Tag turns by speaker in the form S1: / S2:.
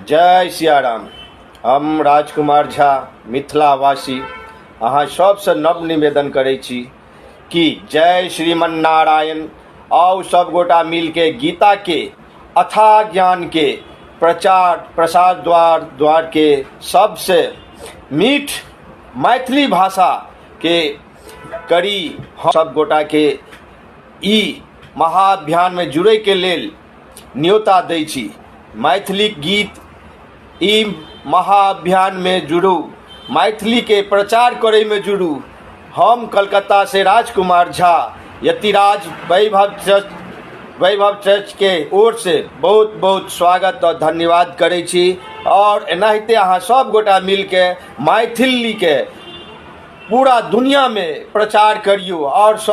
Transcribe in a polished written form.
S1: जय सियाराम। हम राजकुमार झा मिथिलावासी अहाँ सबसँ नव निवेदन करै छी कि जय श्रीमन्नारायण। आउ सब गोटा मिलके गीता के अथाह ज्ञान के प्रचार प्रसार द्वार द्वार के सबसे मीठ मैथिली भाषा के करी। हम सब गोटा के ई महाअभियान में जुड़े के लेल न्योता दै छी। मैथिली गीत ई महाअभियान में जुड़ू, मैथिली के प्रचार करे में जुड़ू। हम कलकत्ता से राजकुमार झा यतिराज वैभव चर्च के ओर से बहुत बहुत स्वागत और धन्यवाद करै छी। और एनाहिते अहाँ सब गोटा मिलके मैथिली के पूरा दुनिया में प्रचार करियो और सब